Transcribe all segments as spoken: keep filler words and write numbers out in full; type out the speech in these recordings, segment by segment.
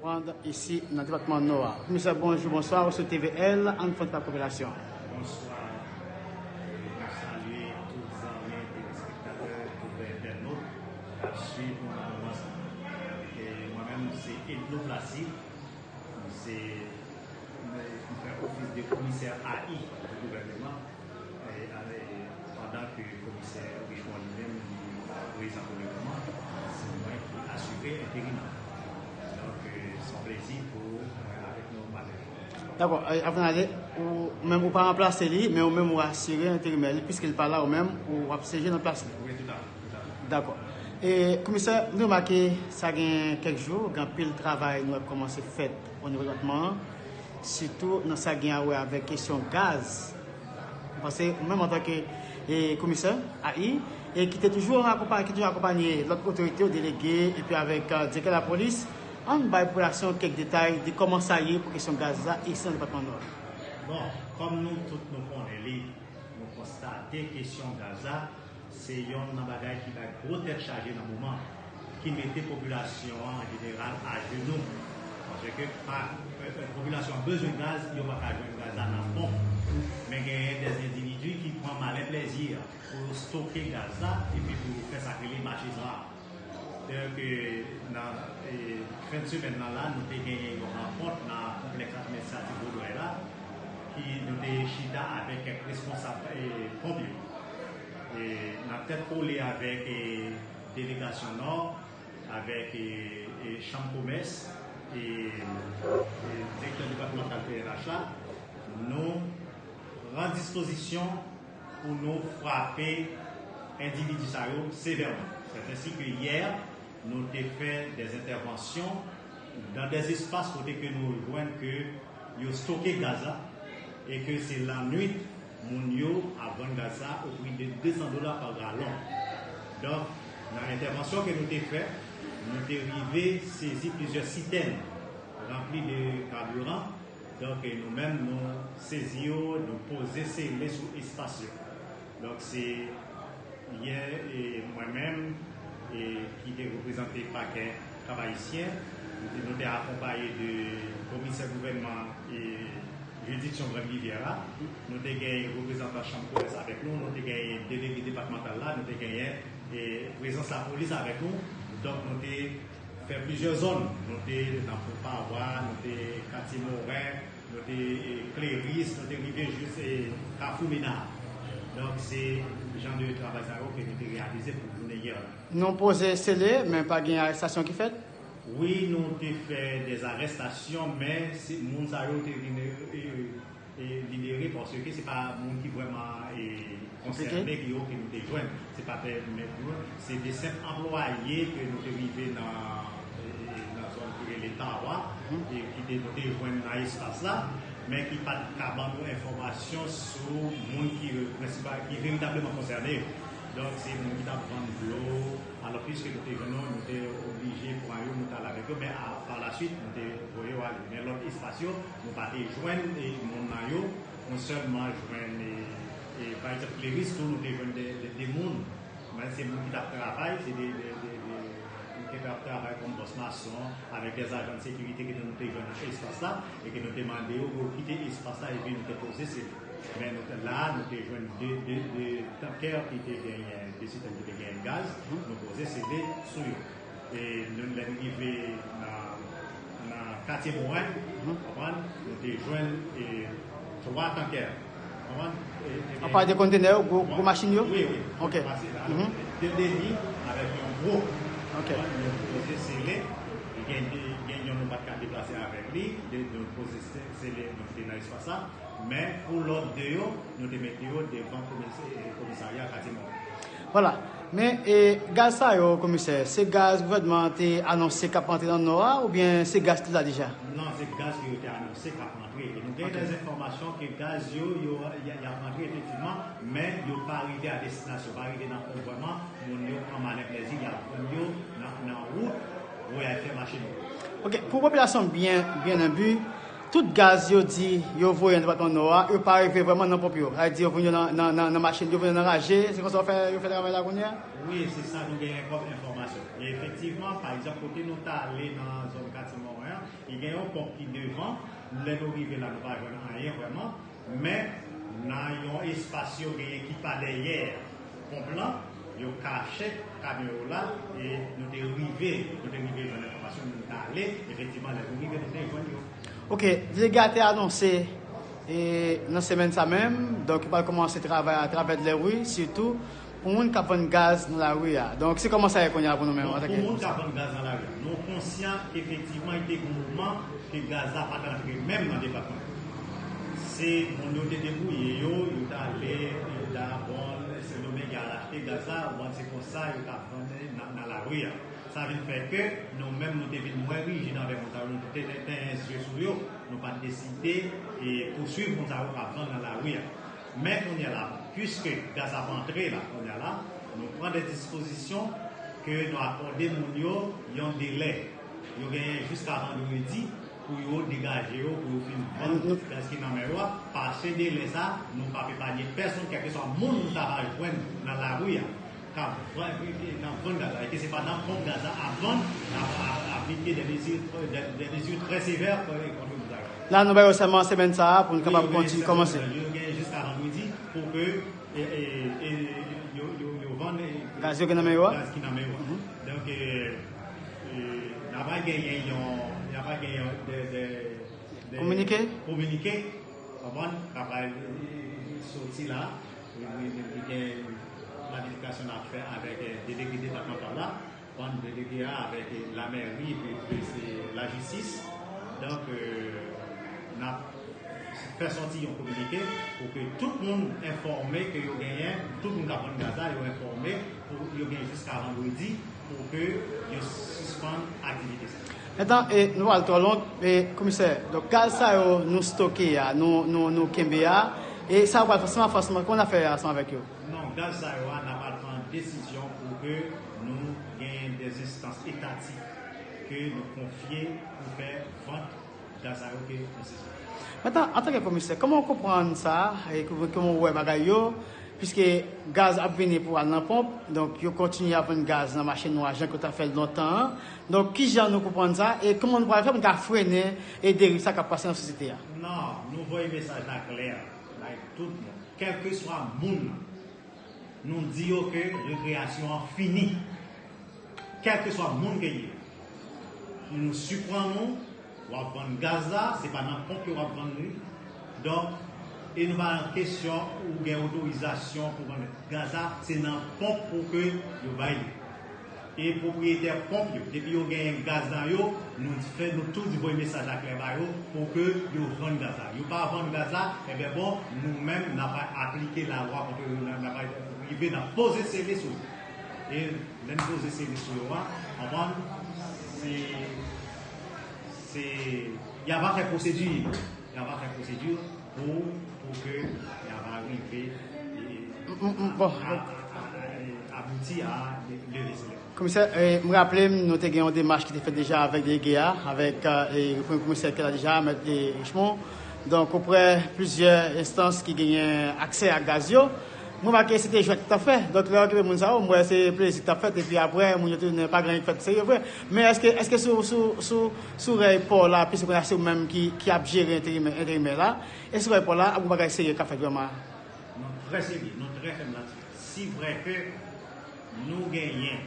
Isi nan depatman Nò a. Komisè, bonjou, bonswa, ou sou T V L, ann fè yon ti pale ak popilasyon. Bonswa. E, nou salye tout zanmi telespektatè, tout entènot k ap swiv nou nan moman sa. E mwen menm, se Edno Placide. M se, m fè ofis de komisè A I di gouvèneman. E, e, pandan ke komisè Richemond li menm, li pa prezan pou lemoman, se mwen ki asire enterim nan. Donk, e, se yon plezi pou mwen avèk nou pale. Dakò, e, avan n ale, ou menm ou pa ranplase li, men ou menm ou asire enterimè li, piske li pa la, ou menm ou ap siyeje nan plas li. Wi, toutafè, toutafè. Dakò. E, komisè, nou remake sa gen kèk jou, gen anpil travay nou wè k kòmanse fèt o nivo depatman an, sitou nan sa gen a wè avèk kesyon gaz. M panse, ou menm antanke, e, komisè A I, e ki te toujou akonpanye, ki toujou akonpanye lòt otorite yo, delege, epi avèk, e, direktè lapolis, ann bay popilasyon kèk detay de kòman sa ye pou kesyon gaz la isi nan depatman Nò. Bon, kòm nou tout nou konnen li, nou konstate kesyon gaz la, se yonn nan bagay ki bay gwo tèt chaje nan moman, ki mete popilasyon an an jeneral ajenou. Paske pa, e, e, popilasyon an bezwen gaz, yo pa ka jwenn gaz la nan ponp. Men genyen dè endividi ki pran malen plezi pou yo stoke gaz la, epi pou yo fè sa k rele mache nwa. Dayè ke nan, e, fen de semèn nan la, nou te genyen yon rankont nan konplèks administratif Vodrèy la, ki nou te chita avèk kèk responsab, e, ponp yo. E, nan tèt kole avèk, e, delegasyon Nò, avèk, e, e, chanm komès, e, e, direktè depatmantal P N H la, nou pran dispozisyon pou nou frape endividi sa yo sevèman. Sèt ensi ke yè, nou te fè dè entèvansyon dan dè espas kote ke nou jwenn ke yo stoke gaz la e ke se lannwit moun yo ap vann gaz la o pri de de san dola pa galon. Donk, nan entèvansyon ke nou te fè, nou te rive sezi plizyè sitèn ranpli de kabiran. Donk, e nou menm, nou sezi yo, nou poze sele sou espas yo. Donk, se yè, e mwen menm, e ki te reprezante pakè Kap Ayisyen, nou te, nou te akonpaye de komisè gouvènman e jiridiksyon Grand Rivière la. Nou te genyen reprezantan chanm komès avèk nou, nou te genyen delege depatmantal la, nou te genyen, e, prezans lapolis avèk nou. Donk, nou te fè plizyè zòn. Nou te nan Pon Pavwa, nou te Katye Moren, nou te, e, Kleris, nou te rive jis, e, Kafou Mena. Donk, se jan de travay sa yo ke nou te reyalize pou jounen yè la. Nou poze sele, men pa gen arestasyon ki fèt? Wi, nou te fè dè arestasyon, men se moun sa yo te vin, e, e, e, libere paske se pa moun ki vrèman, e, konsène ki yo ke nou te jwenn. Se pa pèmèt nou, se de senp anplwaye ke nou te rive nan, e, nan zòn ki rele Tawa, e ki te, nou te jwenn nan espas la, men ki pa t ka ban nou enfòmasyon sou moun ki, e, prensipal, ki veritableman konsène yo. Donk, se moun ki t ap vann dlo, alò, piske nou te jwenn yo, nou te oblije pran yo, nou t al avèk yo, men a, pa la swit, nou te voye yo ale. Men lòt espas yo, nou pa te jwenn, e, moun nan yo, nou sèlman jwenn, e, e, pa egzanp, Kleris tou, nou te jwenn de, de, de moun, men se moun ki t ap travay, se de, de, de, de, moun ki t ap travay kòm bòs mason, avèk dè ajan de sekirite ke nou te jwenn nan espas la, e ke nou te mande yo pou yo kite espas la, epi nou te poze sele. Men nou te la, nou te jwenn de, de, de tankè ki te genyen, de sitèn ki te genyen gaz, nou poze sele sou yo. E nou, lè n rive nan, nan Katye Moren, konprann, nou te jwenn, e, twa tankè. Konprann? E, e, Apa de kontenè yo, gwo, gwo machin yo? Wi, wi. Ok. Pase la, de, de li avèk yon gwo. Ok. Konprann? Nou poze sele, gen, gen yon nou pa t ka deplase avèk li, de, nou poze se-, sele, nou kite nan espas la. Men pou lòt de yo, nou te mete yo devan komis-, e, komisarya Katye Moren. Vwala. Men, e, gaz sa yo, komisè, se gaz gouvènman an te anonse k ap antre nan Nò a, oubyen se gaz ki la deja? Non, se gaz ke yo te anonse k ap antre. E nou gen dè enfòmasyon ke gaz yo, yo, y a, y ap antre efektivman, men yo pa rive a destinasyon, pa rive nan pon vrèman, moun yo pran malen plezi, y ap vann yo nan, nan wout, pou y al fè mache nwa. Ok, pou popilasyon byen, byen enbi, tout gaz yo di yo voye nan depatman Nò a, yo pa rive vrèman nan ponp yo. Sa vle di yo voye yo nan, nan, nan, nan machin, yo voye yo nan raje, se konsa yo fè, yo fè travay la kounye a? Wi, se sa nou genyen kòm enfòmasyon. E efektivman, pa egzanp, kote nou t ale nan zòn Katye Moren an, Gen yon ponp ki devan, lè nou rive la, nou pa jwenn anyen vrèman, men nan yon espas yo genyen ki pa dèyè ponp lan, yo kache kamyon yo la, e nou te rive, nou te rive jwenn enfòmasyon, nou te ale, efektivman, lè nou rive, nou te jwenn yo. Ok, delege a te anonse e nan semèn sa menm, donk, yo pral kòmanse travay atravè lè wi, sitou pou moun k ap vann gaz nan lari a. Donk, se kòman sa ye kounye a pou nou menm, bon, antanke pou moun k ap vann gaz nan lari a, nou konsyan efektivman, li te gen yon moman ke gaz la pa t antre menm nan depatman. Se moun yo te debouye yo, yo t ale, yo t al, bon, Sendomeng, y al achte gaz la, bon, se konsa yo t ap vann nan, nan lari a. Sa vin fè ke nou menm, nou te vin mwens rijid anvè moun sa yo, nou te, te, te gen zye sou yo, nou pa t deside e pouswiv moun sa yo k ap vann nan lari a. Men kounye a la, piske gaz ap antre la, kounye a la, nou pran de dispozisyon ke nou akòde moun yo yon delè. Yo genyen jiska vandredi pou yo degaje yo, pou yo fin vann gaz ki nan men yo a, pase delè sa, nou p ap epanye pèsonn, kèlkeswa moun nou ta va jwenn nan lari a, k ap vann, k ap vann gaz la, e ke se pa nan ponp gaz la ap vann, n ap, ap aplike de mezi, de, de mezi trè sevè kont moun sa yo. La, nou ba yo sèlman semèn sa a pou nou kapab kontinye kòmanse. Wi, yo genyen jiska vandredi pou ke, e, e, e, yo, yo, yo vann, e, gaz yo ki nan men yo a. Gaz ki nan men yo a. Mhm. Donk, e, e, n a pral genyen yon, n a pral genyen de, de, de kominike, kominike, konprann, k ap pral, e, e, soti la. Li, li, li gen planifikasyon n ap fè avèk, e, delege depatmantal la, konprann, delege a avèk, e, lamèri, epi, epi se lajistis. Donk, e, n ap fè sòti yon kominike pou ke tout moun enfòme ke yo genyen, tout moun k ap vann gaz la, yo enfòme, pou yo gen jiska vandredi pou ke yo sispann aktivite sa. Etan, e, nou pral twò long, e, komisè, donk gaz sa yo nou stoke a, nou, nou, nou kenbe a, e sa yo pral fè ansanm, ansanm, kòman n a fè ansanm avèk yo? Non, gaz sa yo a, n a pral pran desizyon pou ke nou genyen de enstans etatik ke nou konfye pou fè vant gaz sa yo ke nou sezi. Mentnan, antanke komisè, kòman w konprann sa, e kòman, kòman w wè bagay yo, piske gaz ap vini pou al nan ponp, donk yo kontinye ap vann gaz nan mache nwa, jan ke yo t ap fè l lontan an. Donk, kijan nou konprann sa, e kòman nou pral fè pou nou ka frennen e deriv sa k ap pase nan sosyete a? Non, nou voye mesaj la klè bay tout moun, kèlkeswa moun nan. Nou di yo ke rekreyasyon an fini. Kèlkeswa moun ke l ye. Nou siprann ou, w ap vann gaz la, se pa nan ponp yo w ap vann li. Donk, e nou pa nan kesyon ou gen otorizasyon pou vann gaz la, se nan ponp ou ke yo bay li. E pwopriyetè ponp yo, depi yo genyen gaz nan yo, nou fè, nou tou di voye mesaj la klè ba yo pou ke yo vann gaz la. Yo pa vann gaz la, enben bon, nou menm, n ap aplike lalwa kont yo, n ap, n ap rive, n ap poze sele sou yo. E lè n poze sele sou yo a, konprann, se, se, y a va fè pwosedi, y a va fè pwosedi pou, pou ke y a va rive, e, m, m, m, bon, a, a, a, a, abouti a leve sele. Komisè, e, m raple m, nou te gen yon demach ki te fèt deja avèk delege a, avèk, e, premye komisè ki la deja, mèt, e, Richemond. Donk, oprè plizyè enstans ki genyen aksè a gaz yo. Mwen remake se te jwèt ki t ap fè. Donk, lè yo kenbe moun sa yo, m wè se plezi ki t ap fèt, epi apre, moun yo tounen pa gen anyen ki fèt serye vre. Men èske, èske sou, sou, sou, sou rèy pò la, piske kounye a se ou menm ki, ki ap jere enterimè, enterimè la, e sou rèy pò la, ap gen bagay serye k ap fèt vrèman? Nou trè serye, nou trè fèm ladan. Si vrè ke nou genyen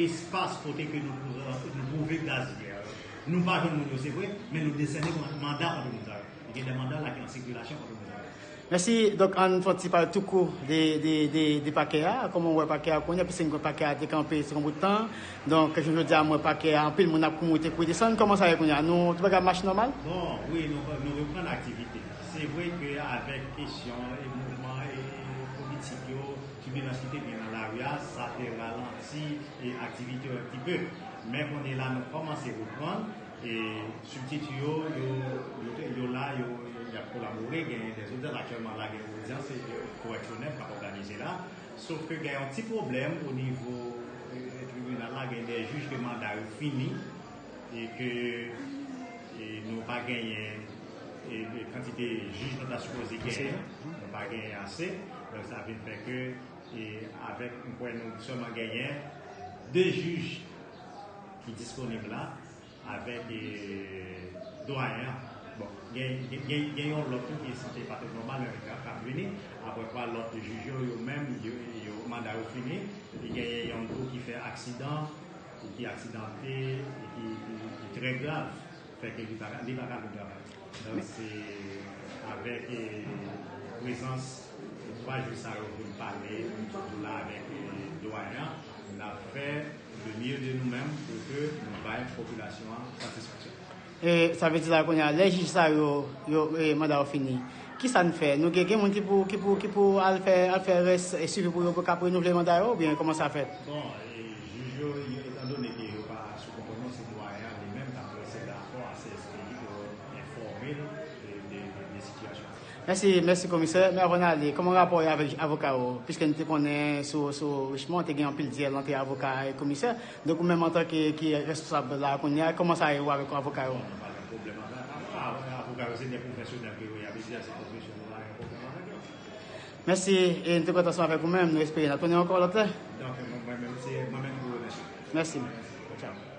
espas kote ke nou pou, nou pou viv gaz la, nou pa jwenn moun yo, se vre, men nou desène manda kont moun sa yo. Gen de manda la ki an sikilasyon kont moun sa yo. Mèsi. Donk, ann fè yon ti pale tou kou de, de, de, de pakè a. Kòman w wè pakè a kounye a? Piske n konn pakè a te kanpe se yon bout tan. Donk, jounen jodi a, m wè pakè a, anpil moun ap kouri monte, kouri desann. Kòman sa ye kounye a? Nou, tout bagay ap mache nòmal? Bon, wi, nou, nou reprann aktivite. Se vre ke avèk kesyon e mouvman e politik yo, tibilans ki te gen nan lari a, sa te ralanti e aktivite yo yon ti pe. Men kounye a la, nou kòmanse reprann. E sibtiti yo, yo, yo, yo la, yo, yo, y ap kolabore. Gen de odyans aktyèlman la, gen odyans, e, koreksyonèl k ap òganize la. Sof ke gen yon ti pwoblèm o nivo, e, tribinal la, gen de jij ke manda yo fini, e ke, e, nou pa genyen, e, e kantite jij nou ta sipoze genyen, nou pa genyen ase. Donk, sa vin fè ke, e, avèk, m kwè nou sèlman genyen de jij ki disponib la, avèk, e, Dwayen an. Bon, gen, gen, gen, gen yon lòt tou ki santi pa twò nòmal, men k ap vini. Apre kwa, lòt jij yo, yo menm, yo, yo, manda yo fini. Li genyen yon tou ki fè aksidan, ki aksidante, e ki, ki, ki trè grav, fè ke li pa, li pa ka vin travay. Donk, se avèk, eh, prezans twa jij sa yo pou n pale, nou la avèk, eh, dwayen an, n ap fè le mieux de nou menm pou ke nou bay popilasyon an satisfaksyon. E sa vle di la kounye a, lè jij sa yo, yo, e, manda yo fini, ki sa n fè? Nou gen, gen moun ki pou, ki pou, ki pou al fè, al fè rès, e, swivi pou yo pou k ap renouvle manda yo, oubyen kòman sa fèt? Bon, e, jij yo, yo, etandone ke yo pa sou kontwòl nou, se dwayen an li menm k ap prese rapò a C S P I pou enfòme l de, de, de, de sitiyasyon. Mèsi, mèsi komisè. Men avan n ale, kòman rapò w ye avèk avoka yo? Piske n te konnen sou, sou Richmond, te gen anpil dyèl ant avoka e komisè. Donk, ou menm antanke ki responsab la kounye a, kòman sa ye ou avèk avoka yo? Bon, nou pa gen pwoblèm avèk avoka. Avoka yo se de pwofesyonèl ke yo ye, y ap egzèse pwofesyon, nou pa gen pwoblèm avèk yo. Mèsi, e n te kontan ansanm avèk ou menm. Nou espere n ap tounen ankò lòt lè. Donk, mwen, mwen menm, se mwen menm ki remèsye. Mèsi. Tchao.